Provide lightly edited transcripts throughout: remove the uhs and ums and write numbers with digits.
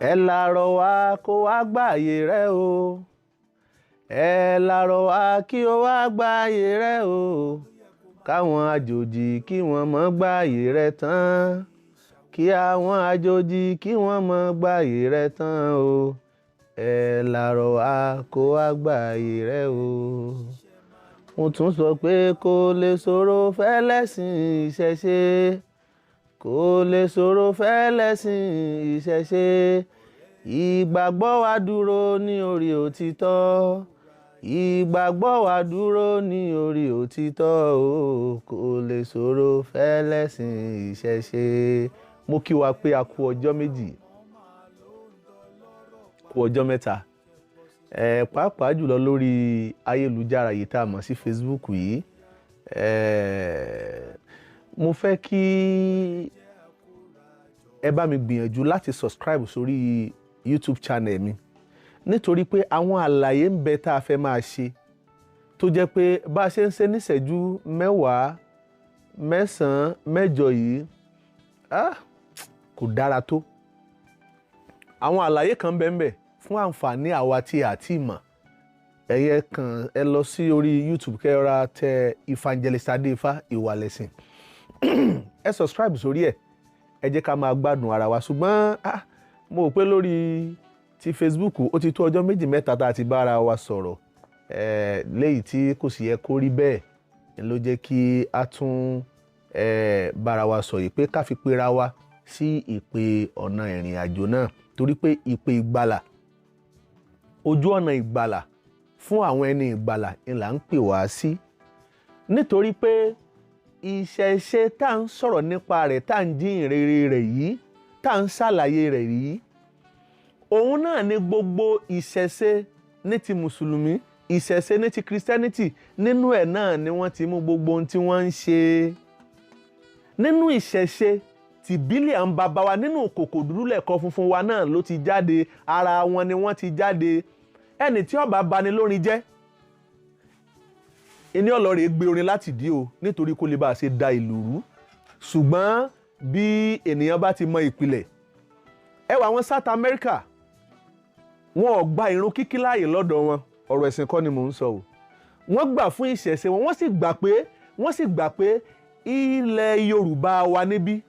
Ẹ làárọ̀ wá kó wá gbààyè rẹ o. Ẹ làárọ̀ wá kí o wá gbààyè rẹ o. Káwọn àjòjì kí wọ́n mọ́ gbààyè rẹ tán. Kí àwọn àjòjì kí wọ́n mọ́ gbààyè rẹ tán o. Ẹ làárọ̀ wá kó wá gbààyè rẹ o. Mo tún sọ pé kó lè ṣòro fẹ́lẹ́sìn ìṣẹ̀ṣe. Kó lè ṣòro fẹ́lẹ́sìn ìṣẹ̀ṣe. Ìgbàgbọ́ wa dúró ní orí òtítọ́. Ìgbàgbọ́ wa dúró ní orí òtítọ́ o. Kò lè ṣòro fẹ́lẹ́sìn ìṣẹ̀ṣe. Mo kí wa pé a kú ọjọ́ méjì, kú ọjọ́ mẹ́ta. Pàápàá jùlọ lórí ayélujára yìí tá a mọ̀ sí Facebook yìí. Mo fẹ́ kí ẹ bá mi gbìyànjú láti subscribe sórí YouTube channel mi, nítorí pé àwọn àlàyé ń bẹ tá a fẹ́ máa ṣe tó jẹ́ pé bá a ṣe ń ṣe níṣẹ́jú mẹ́wàá, mẹ́sàn-án, mẹ́jọ yìí, kò dára tó. Àwọn àlàyé kan bẹ ń bẹ fún àǹfààní àwa tí a ti mọ̀. Ẹ̀yẹ kan ẹ lọ sí orí YouTube kẹ́ ẹ ra tẹ Evangelist Adéifá Ìwàlẹ̀sìn. Ẹ subscribe sórí ẹ̀, ẹ jẹ́ ká máa gbádùn ara wa. Ṣùgbọ́n mo rò pé lórí ti Facebook ó ti tó ọjọ́ méjì mẹ́ta tá a ti bá ara wa sọ̀rọ̀, léyìí tí kò sì yẹ kó rí bẹ́ẹ̀ ló jẹ́ kí a tún bára wa sọ yìí pé ká fi pera wa sí ìpè ọ̀nà ìrìn àjò náà, torí pé ìpè ìgbàlà, ojú ọ̀nà ìgbàlà fún àwọn ẹni ìgbàlà ni là ń pè wá sí. Nítorí pé ìṣẹ̀ṣe tá à ń sọ̀rọ̀ nípa rẹ̀, tá à ń jíyìn rere rẹ̀ yìí, tá à ń ṣàlàyé rẹ̀ yìí, òun náà ni gbogbo ìṣẹ̀ṣe ní ti mùsùlùmí, ìṣẹ̀ṣe ní ti Christianity, nínú ẹ̀ náà ni wọ́n ti mú gbogbo ohun tí wọ́n ń ṣe. Nínú ìṣẹ̀ṣe tìbílẹ̀ à ń bàbá wa, nínú kòkò dúdú lẹ̀kọ́ funfun wa náà ló ti jáde, ara wọn ni wọ́n ti jáde. Ẹni tí ó bá bani lórin jẹ́ ìní ọlọ́rẹ̀ gbé orin láti dí o, nítorí kó lè bá a ṣe da ìlú rú. Ṣùgbọ́n bí ènìyàn bá ti mọ ìpìlẹ̀, ẹ wà àwọn South America, wọn ò gba ìrun kíkí láàyè lọ́dọ̀ wọn. Ọ̀rọ̀ ẹ̀sìn kọ́ ni mò ń sọ o. Wọ́n gbà fún ìṣẹ̀ṣe wọn, wọ́n sì gbà pé ilẹ̀ Yorùbá wa níbí,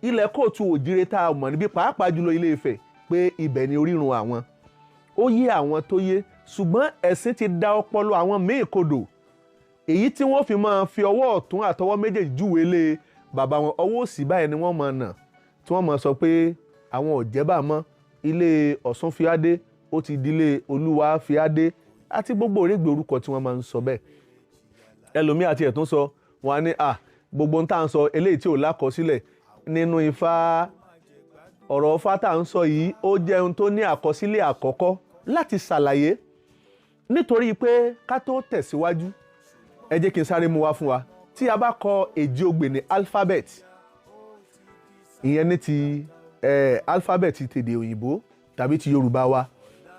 ilẹ̀ kóòtù òjìrè tá a mọ̀ níbí, pàápàá jùlọ Ilé Ifẹ̀, pé ibẹ̀ ni orírun àwọn. Ó yé àwọn tó yé, ṣùgbọ́n ẹ̀sìn ti da ọpọlọ àwọn míì kodò, èyí tí wọ́n fi máa fi ọwọ́ ọ̀tún àtọwọ́ méjèèjì júwèé lé bàbá wọn, ọwọ́ òsì báyìí ni wọ́n máa nà, tí wọ́n máa sọ pé àwọn ò jẹ́ bá mọ́. Ilé Ọ̀ṣun fíadé ó ti dilé Olúwa fíadé, àti gbogbo òrégbè orúkọ tí wọ́n máa ń sọ bẹ́ẹ̀. Ẹlòmíì àti ẹ̀tún sọ wọn á ní gbogbo ohun tá à ń sọ eléyìí tí ò lákọsílẹ̀ nínú Ifá. Ọ̀rọ̀ Ifá tá à ń sọ yìí ó jẹ́ ohun tó ní àkọsílẹ̀ àkọ́kọ́ láti ṣàlàyé. Nítorí pé ká tó tẹ̀síwájú, ẹ jẹ́ kí n sáré mú wá fún wa. Tí a bá kọ èjì ogbè ní alphabet, ìyẹn ní ti alphabet tèdè òyìnbó tàbí ti Yorùbá wa,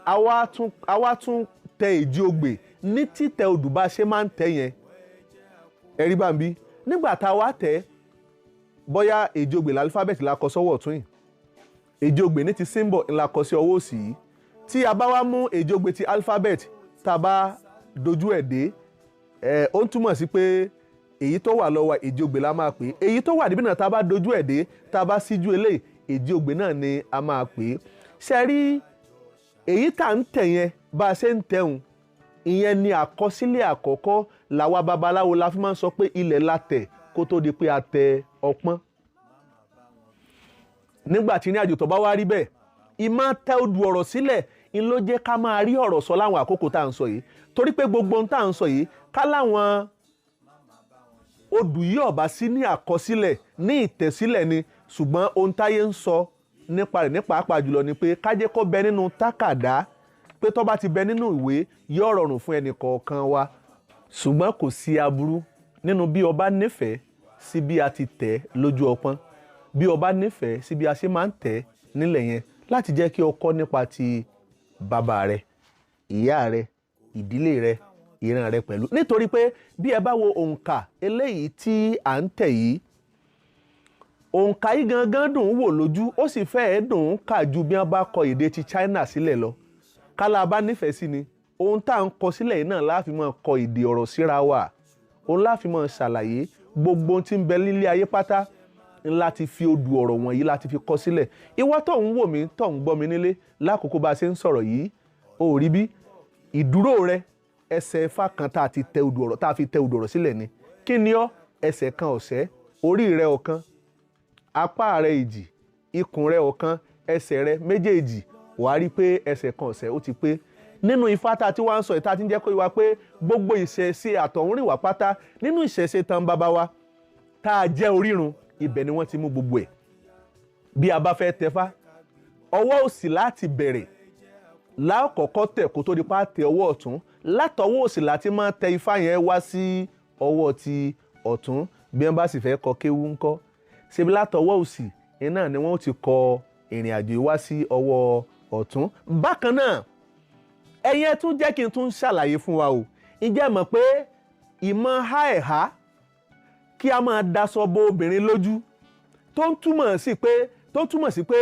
àwa tún tẹ èjì ogbè ní títẹ odù bá ṣe máa ń tẹ yẹn, ẹ̀rí bá ń bí. Nígbà tá a wá tẹ, bóyá èjì ogbè l'alphabet la kọ sọ́wọ́ ọ̀tún yìí, èjì ogbè ní ti symbol la kọ sí ọwọ́ òsì yìí. Tí a bá wá mú èjì ogbè ti alphabet tá a bá dojú ẹ̀ dé, ó ń túmọ̀ sí pé èyí tó wà lọ́wọ́ èjì ogbè la máa pè é. Èyí tó wà níbí náà, tá a bá dojú ẹ̀ dé, tá a bá síjú eléyìí, èjì ogbè náà ni a máa pè é. Ṣe rí èyí tá à ń tẹ̀ yẹn, bá a ṣe ń tẹ̀hún ìyẹn ni àkọsílẹ̀ àkọ́kọ́ làwa babaláwo la fi máa ń sọ pé ilẹ̀ la tẹ̀ kó tó di pé a tẹ ọpọ́n. Nígbà tí ní àjò tó bá wá rí bẹ́ẹ̀, ìmọ̀ tẹ odù ọ̀rọ̀ sílẹ̀ ń ló jẹ́ ká máa rí ọ̀rọ̀ sọ láwọn àkókò tá à ń sọ yìí, torí pé gbogbo ohun tá à ń sọ yìí, ká láwọn odù yìí ọ̀bá sí ní àkọsílẹ̀ ní ìtẹ̀sílẹ̀ ni. Ṣùgbọ́n ohun táyé ń sọ nípa rẹ̀ ní pàápàá jùlọ ni pé ká jẹ́ kó bẹ nínú tákàdá, pé tó bá ti bẹ nínú ìwé yóò rọrùn fún ẹnì kọ̀ọ̀kan wa. Ṣùgbọ́n kò sí aburú nínú bí ọba nífẹ̀ẹ́ sí bí a ti tẹ̀ lójú ọpọ́n, bí ọba nífẹ̀ẹ́ sí bí a ṣe máa ń tẹ̀ nílẹ̀ yẹn, láti jẹ́ kí o kọ́ nípa ti bàbá rẹ, ìyá rẹ, ìdílé rẹ, ìran rẹ pẹ̀lú. Nítorí pé bí ẹ bá wo òǹkà eléyìí tí à ń tẹ̀ yìí, Òǹkà yìí gangan dùn ún wò lójú, ó sì fẹ́ẹ́ dùn ún kà ju bí wọ́n bá kọ èdè ti China sílẹ̀ lọ. Kálá bá nífẹ̀ẹ́ sí ni ohun tá à ń kọ sílẹ̀ yìí náà la fi máa kọ èdè ọ̀rọ̀ síra wa, òun la fi máa ṣàlàyé gbogbo ohun tí ń bẹ nílé ayé pátá ńlá ti fi odù ọ̀rọ̀ wọ̀nyí láti fi kọ sílẹ̀. Ìwọ tó ń wò mí, tó ń gbọ́ mi nílé lákòókò bá a ṣe ń sọ̀rọ̀ yìí, o ò rí bí ìdúró rẹ ẹsẹ̀ ifá kan tá a ti tẹ odù ọ̀rọ̀, tá a fi tẹ odù ọ̀rọ̀ sílẹ̀ ni. Kí ni ọ́? Ẹsẹ̀ kan ọ̀sẹ́, orí rẹ ọ̀kan, apá rẹ ìjì, ikùn rẹ ọ̀kan, ẹsẹ̀ rẹ méjèèjì. Wàá rí pé ẹsẹ̀ kan ọ̀sẹ́ ó ti pé. Nínú ifá tá a ti wá ń sọ ìta ti ń jẹ́ kó wá pé gbogbo ìṣẹ̀ṣe àtọ̀húnrìnwá pátá nínú ìṣẹ̀ṣe tán bàbá wa tá a jẹ́ orírun, ibẹ̀ ni wọ́n ti mú gbogbo ẹ̀. Bí a bá fẹ́ tẹfá, ọwọ́ òsì láti bẹ̀rẹ̀ lákọ̀ọ́kọ́ tẹ̀ kó tó di pa tẹ ọwọ́ ọ̀tún. Látọwọ́ òsì láti máa tẹ ifá yẹn wá sí ọwọ́ ti ọ̀tún. Bí wọ́n bá sì fẹ́ kọ kéwú ńkọ́, ṣebí látọwọ́ òsì iná ni wọ́n ti kọ ìrìn àjò wá sí ọwọ́ ọ̀tún. Bákan náà, ẹ̀yin ẹ tún jẹ́ kí n tún ṣàlàyé fún wa o. Ǹjẹ́ mọ̀ pé ìmọ̀ há ẹ̀há kí a máa daṣọ bo obìnrin lójú, tó ń túmọ̀ sí pé tó ń túmọ̀ sí pé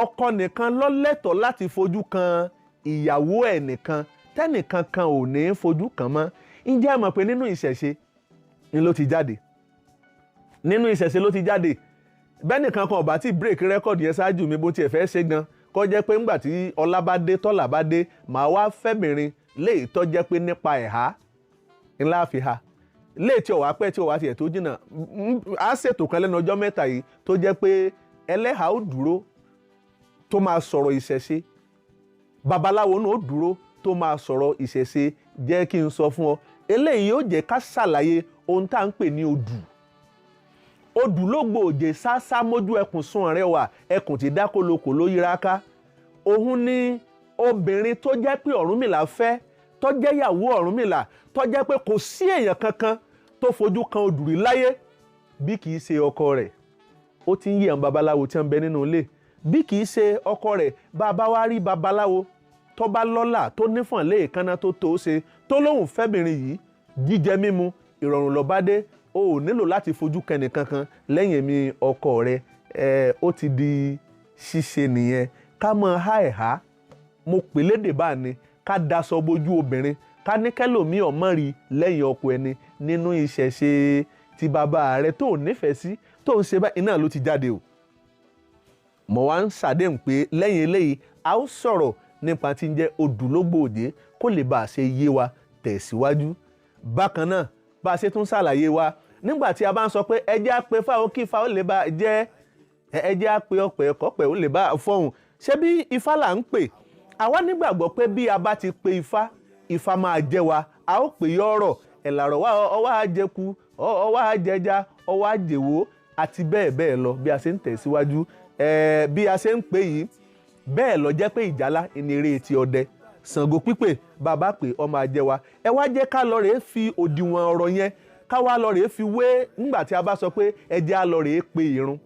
ọkọ nìkan ló lẹ́tọ̀ọ́ láti fojú kan ìyàwó ẹ̀ nìkan, tẹ́nìkan kan ò ní fojú kan mọ́. Ǹjẹ́ mọ̀ pé nínú ìṣẹ̀ṣe ni ló ti jáde? Nínú ìṣẹ̀ṣe ló ti jáde. Bẹ́nìkan kan ò bá tí break record yẹn ṣáájú mi, bó tiẹ̀ fẹ́ ṣe gan, kó jẹ́ pé ńgbà tí ọlá bá dé, tọ́lá bá dé, màá wá fẹ́bìnrin léyìí tó jẹ́ pé nípa ẹ̀há ńlá fi ha léè tí ọ̀wá pẹ́ tí ọ̀wá tiẹ̀ tó jìnnà. Á ṣètò kan lẹ́nu ọjọ́ mẹ́ta yìí tó jẹ́ pé ẹlẹ́hàá ó dúró tó máa sọ̀rọ̀ ìṣẹ̀ṣe, babaláwo náà ó dúró tó máa sọ̀rọ̀ ìṣẹ̀ṣe. Jẹ́ kí n sọ fún ọ, eléyìí yóò jẹ́ ká ṣàlàyé ohun tá à ń pè ní odù. Odù ló gbòòjè sásá mójú ẹkùn sun ọ̀rẹ́ wa, ẹkùn tí dákólokò ló yíra ká. Òun ni obìnrin tó jẹ́ pé Ọ̀rúnmìlà fẹ́, tó jẹ́ ìyàwó Ọ̀rúnmìlà, tó jẹ́ pé kò sí èèyàn kankan tó fojú kan odù rí láyé bí kì í ṣe ọkọ rẹ̀. Ó ti ń yí àwọn babaláwo tí wọ́n ń bẹ nínú ilé bí kì í ṣe ọkọ rẹ̀. Bá a bá wá rí babaláwo tó bá lọ́lá, tó nífọ̀n léèkánná, tó tó ṣe, tó lóhùn fẹ́bìnrin yìí, jíjẹ mímu ìrọ̀rùn ló bá dé, o ò nílò láti fojú kẹ́ni kankan lẹ́yìn èmi ọkọ rẹ̀. Ẹ̀ ó ti di ṣíṣe nìyẹn. Ká mọ há ẹ̀há, mo pè lédè bá ní ká daṣọ bojú obìnrin, ká ní kẹ́lòmíì ọmọ rí lẹ́yìn ọkọ ẹni nínú ìṣẹ̀ṣe tí bàbá rẹ̀ tó nífẹ̀ẹ́ sí tó ń ṣe báyìí náà ló ti jáde o. Mo wá ń ṣàdéhùn pé lẹ́yìn eléyìí a ó sọ̀rọ̀ nípa tí ń jẹ́ odùlógbòòjé kó lè bá a ṣe yé wa tẹ̀síwájú. Bákan náà, bá a ṣe tún ṣàlàyé wa nígbà tí a bá ń sọ pé ẹ jẹ́ á pe fáwọn kí ifá ó lè bá a jẹ́, ẹ jẹ́ á pe ọ̀pẹ̀ kọ́pẹ̀ ó lè bá a fọ̀hùn, ṣé bí ifá là ń pè? Àwa nígbàgbọ́ pé bí a bá ti pe ifá, ifá máa jẹ́ wa. A ó pè yọ̀rọ̀ ẹ̀làrọ̀ wá, ọwọ́ àjẹkù, ọwọ́ àjẹjà, ọwọ́ àjẹwò àti bẹ́ẹ̀ bẹ́ẹ̀ lọ. Bí a ṣe ń tẹ̀síwájú, bí a ṣe ń pè yìí, bẹ́ẹ̀ lọ jẹ́ pé ìjálá ìnire ti ọdẹ Ṣàngó pípè bàbá pé ọmọ àjẹ wa. Ẹ wá jẹ́ ká lọ rèé fi òdiwọ̀n ọ̀rọ̀ yẹn, ká wá lọ rèé fi wé nígbà tí a bá sọ pé ẹ jẹ́ á lọ rèé pe ìrun.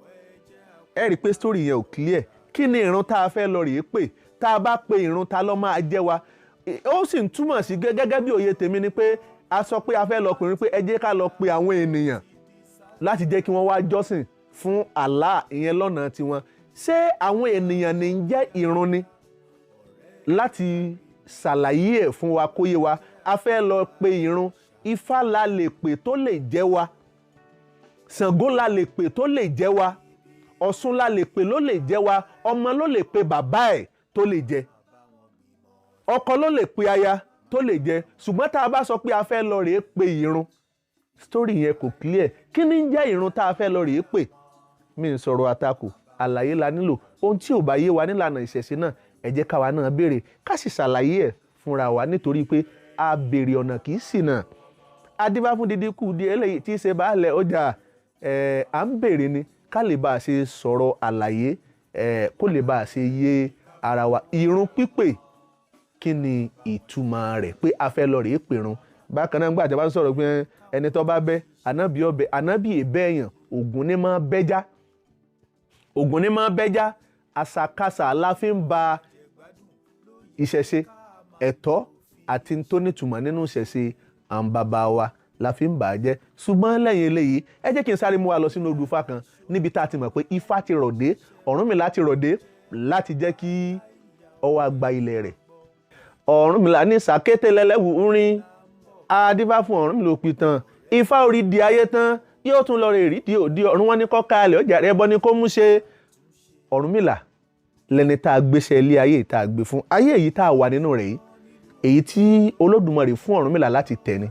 Ẹ rí i pé story yẹn ò clear. Kí ni ìrun tá a fẹ́ lọ rèé pè? Tá a bá pe ìrun, ta ló máa jẹ́ wa? Ó sì ń túmọ̀ sí, gẹ́gẹ́ bí òye tèmi ni pé a sọ pé a fẹ́ lọ pè pé ẹ jẹ́ ká lọ pe àwọn ènìyàn láti jẹ́ kí wọ́n wá jọ́sìn fún Allah, ìyẹn lọ́nà tiwọn. Ṣé àwọn ènìyàn ní ń jẹ́ ìrun ni? Láti ṣàlàyé ẹ̀ fún wa kó yé wa, a fẹ́ lọ pe ìrun. Ifá la lè pè tó lè jẹ́ wa, Ṣàngó la lè pè tó lè jẹ́ wa, Ọ̀ṣun la lè pè ló lè jẹ́ wa. Ọmọ ló lè pe bàbá ẹ̀ tó lè jẹ, ọkọ ló lè pe aya tó lè jẹ. Ṣùgbọ́n tá a bá sọ pé a fẹ́ lọ rèé pe ìrun, story yẹn kò clear. Kí ni ń jẹ́ ìrun tá a fẹ́ lọ rèé pè? Mi ń sọ̀rọ̀ àtakò, àlàyé la nílò. Ohun tí ò bá yé wa nílànà ìṣẹ̀ṣe náà, ẹ jẹ́ káwa náà béèrè, ká sì ṣàlàyé ẹ̀ fúnra wa, nítorí pé a béèrè ọ̀nà kì í ṣìnà. Adífá fún dídí kù di eléyìí tí í ṣe baálẹ̀ ọjà. Ẹ̀ à ń béèrè ni ká lè bá a ṣe sọ̀rọ̀ àlàyé ẹ̀ kó lè bá a ṣe yé ara wa. Ìrun pípè, kí ni ìtumọ̀ rẹ̀ pé a fẹ́ lọ rèé pèrun? Bákan náà, nígbà tí a bá ń sọ̀rọ̀ pé ẹni tó bá bẹ́ ànábì ọbẹ̀, ànábì ìbẹ́yàn, Ògún ní máa bẹ́já, Ògún ní máa bẹ́já. Àṣàkáṣà la fi ń ba ìṣẹ̀ṣe, ẹ̀tọ́ àti tó nítumọ̀ nínú ìṣẹ̀ṣe àwọn bàbá wa. La fi ń bà á jẹ́. Ṣùgbọ́n lẹ́yìn eléyìí, ẹ jẹ́ kí n sáré mú wa lọ sínú odù Ifá kan níbi tá a ti mọ̀ pé Ifá ti rọ̀dé, Ọ̀rúnmìlà ti rọ̀dé láti jẹ́ kí ó wá gba ilẹ̀ rẹ̀. Ọ̀rúnmìlà ní sàkété lẹ́lẹ́wù ń rin adífá fún Ọ̀rúnmìlà òpìtàn Ifá orí di ayé tán, yóò tún lọ rè rí di òdi ọ̀run. Wọn ní kọ́ kalẹ̀ ọjà rẹ̀ bọ́ ní kó mú ṣe. Ọ̀rúnmìlà lẹni tá a gbéṣẹ́ ilé ayé tá a gbé fún ayé èyí tá a wà nínú rẹ̀ yìí, èyí tí Olódùmarè fún Ọ̀rúnmìlà láti tẹ̀ ni,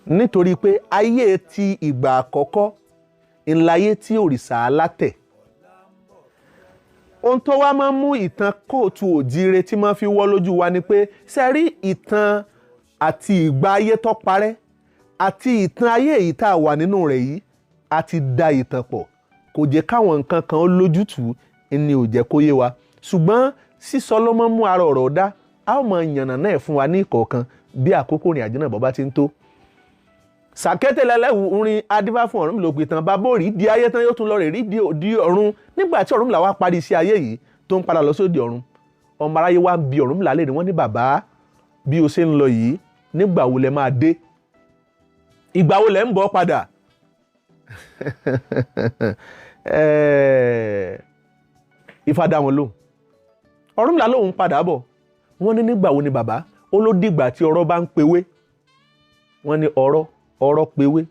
nítorí pé ayé ti ìgbà àkọ́kọ́ ńláyé tí òrìṣà alátẹ̀. Ohun tó wá máa ń mú ìtàn kóòtù òjíire tí máa fi wọ́ lójú wa ni pé ṣe rí ìtàn àti ìgbà ayé tó parẹ́ àti ìtàn ayé èyí tá a wà nínú rẹ̀ yìí, a ti da ìtàn pọ̀, kò jẹ́ káwọn nǹkan kan ó lójútùú ni ò jẹ́ kó yé wa. Ṣùgbọ́n sísọ ló máa ń mú ara ọ̀rọ̀ dá. A ó máa yànnà náà fún wa ní ìkọ̀ọ̀kan bí àkókò ìrìn àjò náà bọ́ bá ti ń tó. Sàkété lẹ́lẹ́wù rin adífá fún Ọ̀rúnmìlà òpìtàn bàbá òrì di ayé tán, yóò tún lọ rè rí di ọ̀run. Nígbà tí Ọ̀rúnmìlà wá parí iṣẹ́ ayé yìí tó ń padà lọ sóde ọ̀run, ọmọ aráyé wá ń bi Ọ̀rúnmìlà léèrè. Wọ́n ní, "Bàbá, bí o ṣe ń lọ yìí, nígbà wo lẹ máa dé? Ìgbà wo lẹ ń bọ̀ padà?" Ifá dá wọn lóhùn. Ọ̀rúnmìlà lóhùn padà bọ̀. Wọ́n ní, "Nígbà wo ni, bàbá?" Ó ló dìgbà tí ọ̀rọ̀ bá ń pewé. Wọ́n ní, "Ọ̀rọ̀ ọ̀rọ̀ pewé?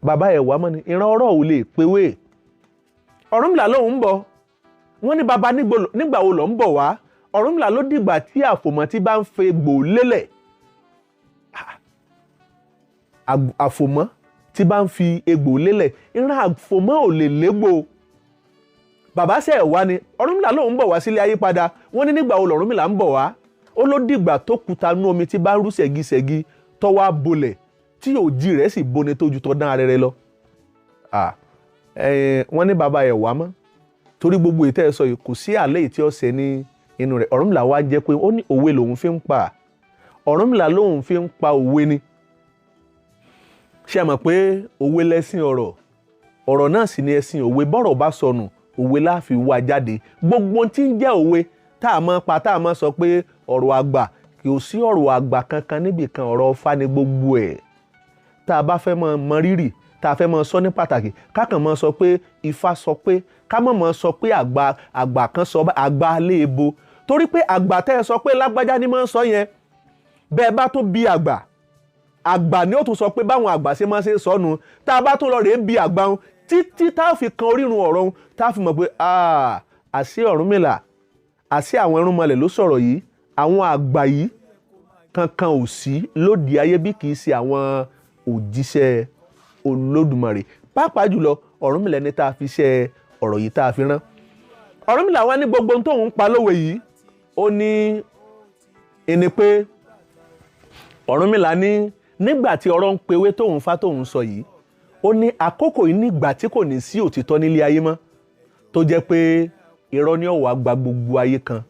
Bàbá ẹ̀ wá mọ́ ni ìran ọ̀rọ̀ ò lè pewé." Ọ̀rúnmìlà lóhùn ń bọ̀. Wọ́n ní, "Bàbá, nígbà wo ló ń bọ̀ wá?" Ọ̀rúnmìlà ló dìgbà tí àfòmọ́ tí bá ń fe gbò lélẹ̀. Àfòmọ́ tí bá ń fi egbò lélẹ̀, ìran àfòmọ́ ò lè légbò. Bàbá sẹ̀ wá ni. Ọ̀rúnmìlà lòun ń bọ̀ wá sílé ayé padà. Wọ́n ní, "Nígbà wo lọ̀rúnmìlà ń bọ̀ wá?" Ó ló dìgbà tó kuta nú omi tí bá ń rú ṣẹ̀gíṣẹ̀gí tó wá bolẹ̀, tí òjì rẹ̀ sì boni tójú tó dán arẹrẹ lọ. Wọ́n ní, "Bàbá, ẹ̀ wá mọ́ torí gbogbo ìtẹ́ ẹ sọ yìí, kò sí àlẹ́ yìí tí ó ṣe ní inú rẹ̀." Ọ̀rúnmìlà wá jẹ́ pé ó ní òwe lòun fi ń pa. Ọ̀rúnmìlà lòun fi ń pa òwe ni. Ṣé ẹ mọ̀ pé òwe lẹ́sìn ọ̀rọ̀, ọ̀rọ̀ náà sì ni ẹ̀sìn òwe? Bọ́rọ̀ bá sọnù, òwe la fi wá jáde. Gbogbo tí ń jẹ́ òwe tá a máa pa, tá a máa sọ pé ọ̀rọ̀ àgbà, kò sí ọ̀rọ̀ àgbà kankan níbì kan. Ọ̀rọ̀ Ifá ni gbogbo ẹ̀. Tá a bá fẹ́ mọ mọ rírì, tá a fẹ́ mọ sọ ní pàtàkì, ká kàn mọ sọ pé Ifá sọ pé, ká mọ̀ mọ́ sọ pé àgbà àgbà kan sọ, àgbà léèbo, torí pé àgbà tẹ́ ẹ sọ pé lágbájá ni máa ń sọ yẹn, bẹ́ẹ̀ bá tó bí àgbà, àgbà ni ó tún sọ pé báwọn àgbà ṣe máa ṣe sọnù. Tá a bá tún lọ rèé bí àgbà wọn títí tá a fi kan orírun ọ̀rọ̀ wọn, tá a fi mọ̀ pé àṣé Ọ̀rúnmìlà, àṣé àwọn irúnmọlẹ̀ ló sọ̀rọ̀ yìí. Àwọn àgbà yìí kankan ò sí lóde ayé bí kì í ṣe àwọn òjíṣẹ́ Olódùmarè, pàápàá jùlọ Ọ̀rúnmìlà, ẹni tá a fi ṣe ọ̀rọ̀ yìí tá a fi rán. Ọ̀rúnmìlà wá ní gbogbo ohun tóun pa lówe yìí, ó ní ẹni pé Ọ̀rúnmìlà ní nígbà tí ọ̀rọ̀ ń pewé tóun fa tóun sọ yìí, ó ní àkókò yìí nígbà tí kò ní sí òtítọ́ nílé ayé mọ́, tó jẹ́ pé irọ́ ni ó wá gba gbogbo ayé kan.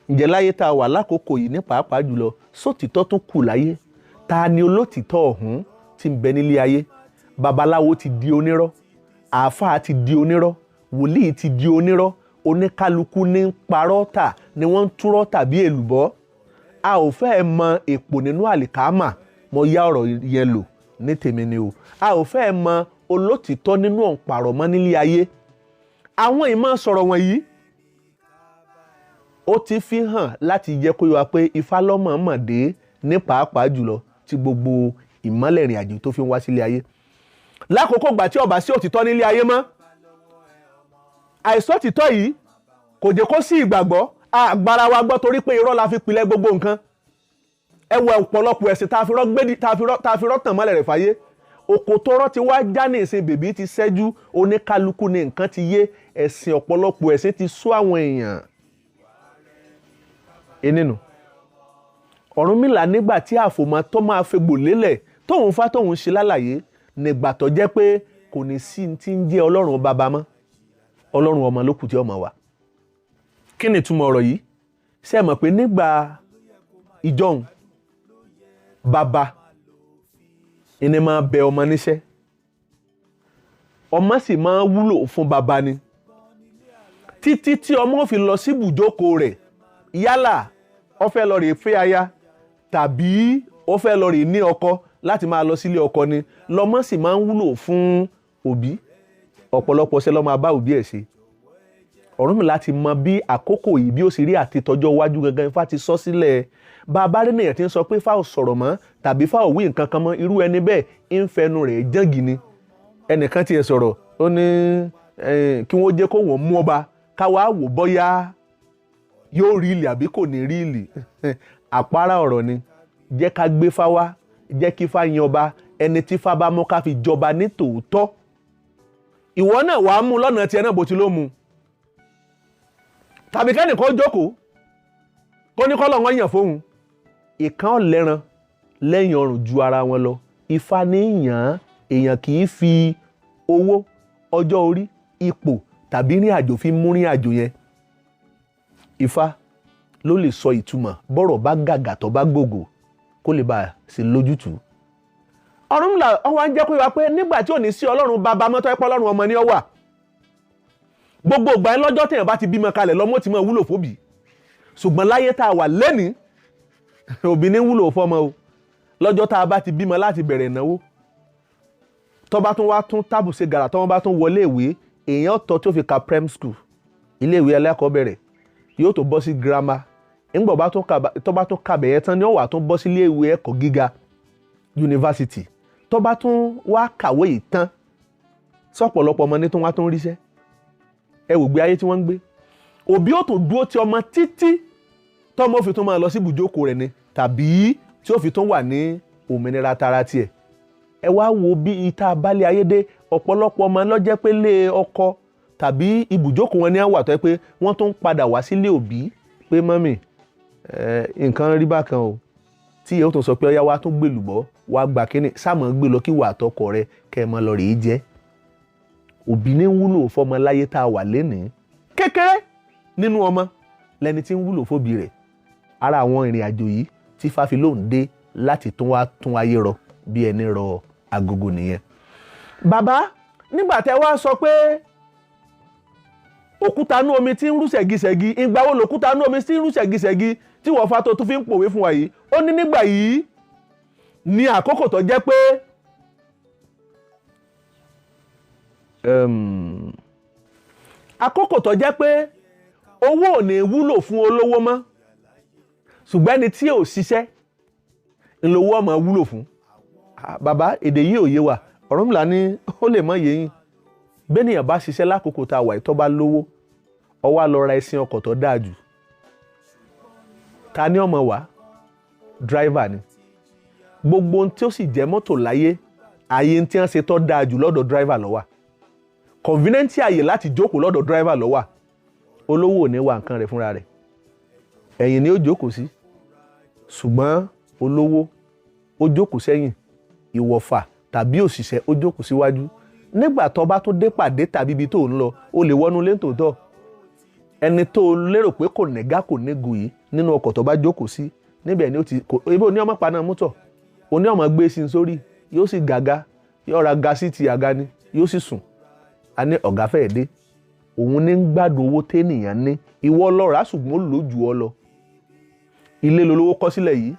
Ǹjẹ́ láyé tá a wà lákòókò yìí ní pàápàá jùlọ, sótìtọ́ tún kù láyé? Ta ni olótìtọ́ ọ̀hún tí ń bẹ nílé ayé? Babaláwo ti di onírọ́, àáfàá ti di onírọ́, wòlíì ti di onírọ́. Oníkálukú ní ń parọ́ tà ni wọ́n ń túrọ́ tàbí èlùbọ́. A ò fẹ́ mọ èpò nínú àlìkámà. Mo yá ọ̀rọ̀ yẹn lò ní tèmi ni o. A ò fẹ́ mọ olótìtọ́ nínú òǹparọ̀ mọ́ nílé ayé. Àwọn ìmọ̀ sọ̀rọ̀ wọ̀nyí, ó ti fi hàn láti jẹ́ kó yé wa pé Ifá lọ́mọ̀ọ́mọ̀ dé ní pàápàá jùlọ tí gbogbo ìmọ́lẹ̀ ìrìn àjò tó fi ń wá sílé ayé lákòókò gbà tí ó bá sí òtítọ́ nílé ayé mọ́. Àìsọ́tìtọ́ yìí kò jẹ́ kó sí ìgbàgbọ́ àgbára wa gbọ́, torí pé irọ́ la fi pilẹ̀ gbogbo nǹkan. Ẹ wo ọ̀pọ̀lọpọ̀ ẹ̀sìn tá a fi rọ́ gbé, tá a fi rọ́ tàn mọ́lẹ̀ rẹ̀ fàyè. Òkòtò ti wá já ní ìsìn, bèbí ti ṣẹ́jú, oníkálukú ní nǹkan ti yé. Ẹ̀sìn, ọ̀pọ̀lọpọ̀ ẹ̀sìn ti sú àwọn èèyàn enínú. Ọ̀rúnmìlà nígbà tí àfòmọ́ tó máa fegbò lélẹ̀ tóun fá tóun ṣe lálàyé nígbà tó jẹ́ pé kò ní sí ti ń jẹ́ Ọlọ́run bàbá mọ́, Ọlọ́run ọmọ ló kù tí ọmọ wa. Kí ni ìtumọ̀ ọ̀rọ̀ yìí? Ṣé ẹ mọ̀ pé nígbà ìjọ́un, bàbá ìní máa bẹ ọmọ níṣẹ́, ọmọ sì máa wúlò fún bàbá ni títí tí ọmọ fi lọ sí ibùjókòó rẹ̀, yálà ó fẹ́ lọ rè fẹ́ aya tàbí ó fẹ́ lọ rè ní ọkọ. láti máa lọ sílé ọkọ ni. Lọ́mọ sì máa ń wúlò fún òbí. Ọ̀pọ̀lọpọ̀ ṣe ló máa bá òbí ẹ̀ ṣe. Ọ̀rúnmìlà ti mọ bí àkókò yìí bí ó sì rí àti tọjọ́ iwájú gangan. Ifá ti sọ sílẹ̀. Bàbá rí nìyẹn tí ń sọ pé Ifá ò sọ̀rọ̀ mọ́ tàbí Ifá ò wí nǹkan kan mọ́, irú ẹni bẹ́ẹ̀ ń fẹnu rẹ̀ jẹ́ǹgì ni. Ẹnìkan tiẹ̀ sọ̀rọ̀, ó ní kí wọ́n jẹ́ kó wọ́n mú ọba káwá wò bọ́yá yóò rí ìlì àbí kò ní rí ìlì. Àpárá ọ̀rọ̀ ni. Jẹ́ ká gbé Fá wá, jẹ́ kí Fá yan ọba, ẹni tí Fá bá mú ká fi jọba ní tòótọ́. Ìwọ náà wàá mú lọ́nà tiẹ̀ náà bó ti ló mu. Tàbí kẹ́nìkan jókòó kó ní kọ́lọ̀ wọn yàn fóun. Ìkan ọ̀lẹ́ran lẹ́yìn ọrùn ju ara wọn lọ. Ifá ní yàn án, èèyàn kì í fi owó, ọjọ́ orí, ipò tàbí rìn àjò fi mú rìn àjò yẹn. Ifá ló lè sọ ìtumọ̀ bọ́rọ̀ bá gàgà tó bá gògò kó lè bá a sí lójútùú. Ọ̀rúnmìlà ọwọ́ ń jẹ́ pé wá pé nígbà tí ò ní sí Ọlọ́run bàbá mọ́tọ́ ẹ̀pọ̀ Ọlọ́run ọmọ ni ó wà. Gbogbo ìgbà yẹn lọ́jọ́ téèyàn bá ti bímọ kalẹ̀ lọ́mọ tí máa wúlò fóbì. Ṣùgbọ́n láyé tá a wà lẹ́nìí, òbí ní wúlò fọ́mọ o. Lọ́jọ́ tá a bá ti bímọ láti bẹ̀rẹ̀ ìnáwó, tó bá tún wá tún tábù ṣe gàrà, tó wọ́n bá tún wọlé ìwé, èèyàn tọ́ tí ó fi ka prem school, ilé ìwé alákọ̀ọ́bẹ̀rẹ̀, yóò tó bọ́ sí girama. Ńgbọ̀ bá tún tó bá tún kàbẹ̀ yẹn tán ni ó wà tún bọ́ sí ilé ìwé ẹ̀kọ́ gíga, yunifásitì. Tó bá tún wá kàwé yìí tán, sọ̀pọ̀lọpọ̀ ọmọ ní tún wá tún ríṣẹ́. Ẹ wò gbé ayé tí wọ́n ń gbé. Òbí ó tún dúró ti ọmọ títí tọ́mọ fi tún máa lọ sí ibùjókòó rẹ̀ ni, tàbí tí ó fi tún wà ní òmìnira tara tiẹ̀. Ẹ wá wo bí ìta abálé ayé dé. Ọ̀pọ̀lọpọ̀ ọmọ ló jẹ́ pé lé ọkọ tàbí ibùjókòó wọn ní àwọn àtọ́ pé wọ́n tún padà wá sílé òbí pé mọ́mì, nǹkan rí bákan o. Tí ìyẹn ó tún sọ pé ọyá wa tún gbèlùbọ́, wá gba kínní, sáàmù gbé lọ kí wà àtọkọ rẹ kẹ́ ẹ mọ́ lọ rèé jẹ́. Òbí ní wúlò fọmọ láyé tá a wà lénìí. Kékeré nínú ọmọ lẹni tí ń wúlò fóbi rẹ̀. Ara àwọn ìrìn àjò yìí tí Ifá fi lóun dé láti tún wá tún ayé rọ bí ẹni rọ agogo nìyẹn. Bàbá, nígbà tẹ́ wá sọ pé òkúta inú omi tí ń rú ṣẹ̀gíṣẹ̀gí, ìgbà wo lòkúta inú omi tí ń rú ṣẹ̀gíṣẹ̀gí tí wọ́n fa tó tún fi ń pòwe fún wa yìí? Ó ní nígbà yìí ní àkókò tó jẹ́ pé àkókò tó jẹ́ pé owó ò ní wúlò fún olówó mọ́, ṣùgbọ́n ẹni tí ò ṣiṣẹ́ ńlówó ọmọ wúlò fún. Bàbá, èdè yìí ò yé wa. Ọ̀rúnmìlà ní ó lè mọ́ yé yín. Bẹ́nìyàn bá ṣiṣẹ́ lákòókò tá a wà tó bá lówó, ó wá lọ ra ẹṣin ọkọ̀ tó dáa jù. Ta ni ọmọ wa? Dráìvà ni. Gbogbo ohun tí ó sì jẹ́ mọ́tò láyé, ààyè tí wọ́n ṣe tó dáa jù lọ́dọ̀ dráìvà ló wà. Convenient ààyè láti jókòó lọ́dọ̀ dráìvà ló wà. Olówó ò ní wa nǹkan rẹ̀ fúnra rẹ̀, ẹ̀yìn ni ó jókòó sí. Ṣùgbọ́n olówó ó jókòó sẹ́yìn, ìwọ̀fà tàbí òṣìṣẹ́ ó jókòó síwájú. Nígbà tó bá tún dé pàdé tàbí ibi tó ń lọ, ó lè wọnú ilé tòótọ́. Ẹni tó lérò pé kò nẹ́gá kò nígun yìí nínú ọkọ̀ tó bá jókòó sí, níbẹ̀ ni ó ti kò ibi òní ọmọ paná mọ́tò, òní ọmọ gbé sí sórí, yóò sì gàga, yóò ra ga sí ti àga ni, yóò sì sùn. A ní ọ̀gá fẹ́ẹ̀ dé. Òun ní ń gbádùn owó téèyàn ní. Ìwọ lọ rà ṣùgbọ́n ó lò jù ọ lọ. Ilé lolówó kọ́ sílẹ̀ yìí,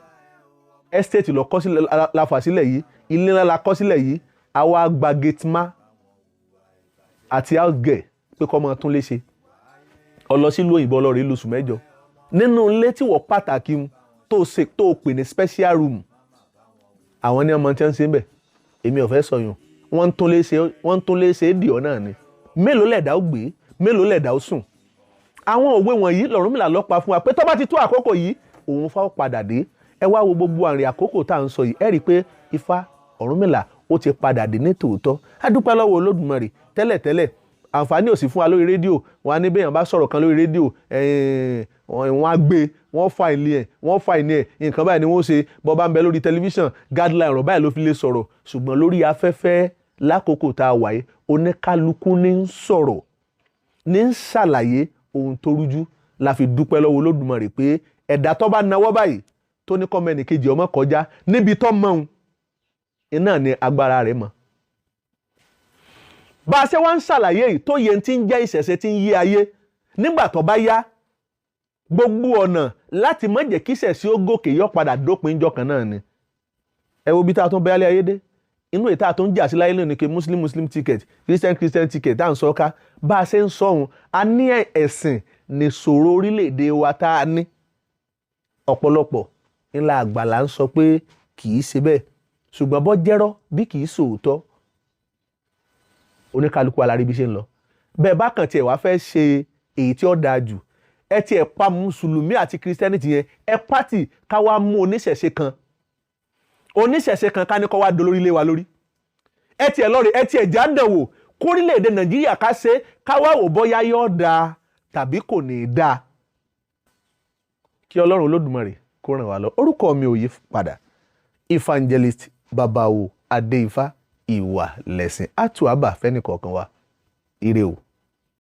ẹ́stéètì lọ kọ́ sílẹ̀ la fà sílẹ̀ yìí, ilé ńlá la kọ́ sílẹ̀ yìí. Àwa gba gateman àti house girl pé kọ́ máa tún lé ṣe. Ó lọ sílùú òyìnbó ọlọ́rẹ̀ lóṣù mẹ́jọ. Nínú ilé tí wọ́n pàtàkì mu tó ṣe tó pè ní special room, àwọn ní ọmọ tí wọ́n ń ṣe ń bẹ̀. Èmi ò fẹ́ sọyún. Wọ́n ń tún lé ṣe, wọ́n ń tún lé ṣe dì ọ́ náà ni. Mélòó lẹ̀dá ó gbé, mélòó lẹ̀dá ó sùn. Àwọn òwe wọ̀nyí l'Ọ̀rúnmìlà ló pa fún wa pé tó bá ti tó àkókò yìí, òun Fá ó padà dé. Ẹ wá wo gbogbo àrìn àkókò tá à ń sọ yìí, ẹ rí i pé Ifá Ọ̀rúnmìlà ó ti padà dé ní tòótọ́. A dúpẹ́ lọ́wọ́ Olódùmarè. Tẹ́lẹ̀tẹ́lẹ̀ àǹfààní ò sí fún wa lórí rédíò. Wọn á ní bẹ́yàn bá sọ̀rọ̀ kan lórí rédíò, wọ́n á gbé, wọ́n fa ìlé ẹ̀, wọ́n fa ìní ẹ̀, nǹkan báyìí ni wọ́n ṣe. Bọ́ bá ń bẹ lórí tẹlifíṣàn, guideline ọ̀rọ̀ báyìí ló fi lè sọ̀rọ̀. Ṣùgbọ́n lórí afẹ́fẹ́ lákòókò tá a wà yìí, oníkálukú ní ń sọ̀rọ̀, ní ń ṣàlàyé ohun tó rújú. La fi dúpẹ́ lọ́wọ́ Olódùmarè pé ẹ̀dá tó bá nawọ́ báyìí tó ní kọ́mọ ẹnìkejì ọmọ kọjá níbi tó mọ̀ ọ́n, iná ni agbára rẹ̀ mọ̀. Bá a ṣe wá ń ṣàlàyé yìí tó yẹ tí ń jẹ́ ìṣẹ̀ṣe tí ń yí ayé, nígbà tó bá yá, gbogbo ọ̀nà láti má jẹ́ kí ìṣẹ̀ṣe ó gòkè yọ padà dópin ìjọ kan náà ni. Ẹ wo bí tá a tún bẹ́ẹ̀ lé ayé dé, inú ètò àtún jà sí láyé lónìí pé Muslim Muslim ticket, Christian Christian ticket tá à ń sọ ká. Bá a ṣe ń sọ òun, a ní ẹ̀sìn nìṣòro orílẹ̀-èdè wa tá a ní. Ọ̀pọ̀lọpọ̀ ńlá àgbàlá ń sọ pé kì í ṣe bẹ́ẹ̀, ṣùgbọ́n bọ́ jẹ́rọ́ bí kì í ṣòótọ́, oníkálukú alárí bí ṣe ń lọ. Bẹ́ẹ̀ bá kàn tiẹ̀ wá fẹ́ ṣe èyí tí ó dáa jù, ẹ tiẹ̀ pa mùsùlùmí àti Christianity yẹn, ẹ pátì, ká wá mú oníṣẹ̀ṣe kan, oníṣẹ̀ṣe kan, ká ní kó wá dolórí lé wa lórí. Ẹ tiẹ̀ lọ́ọ̀rẹ́, ẹ tiẹ̀ já dàn wò kórílẹ̀-èdè Nàìjíríà, ká ṣe, ká wá wò bóyá yóò dáa tàbí kò ní í dáa. Kí Ọlọ́run Olódùmarè kó ràn wá lọ. Orúkọ mi ò yí padà, Evangelist Babawo Adéifá. Ìwà lẹ̀sìn àtúwàbà fẹ́nìkọ̀ọ̀kan wa. Ire o.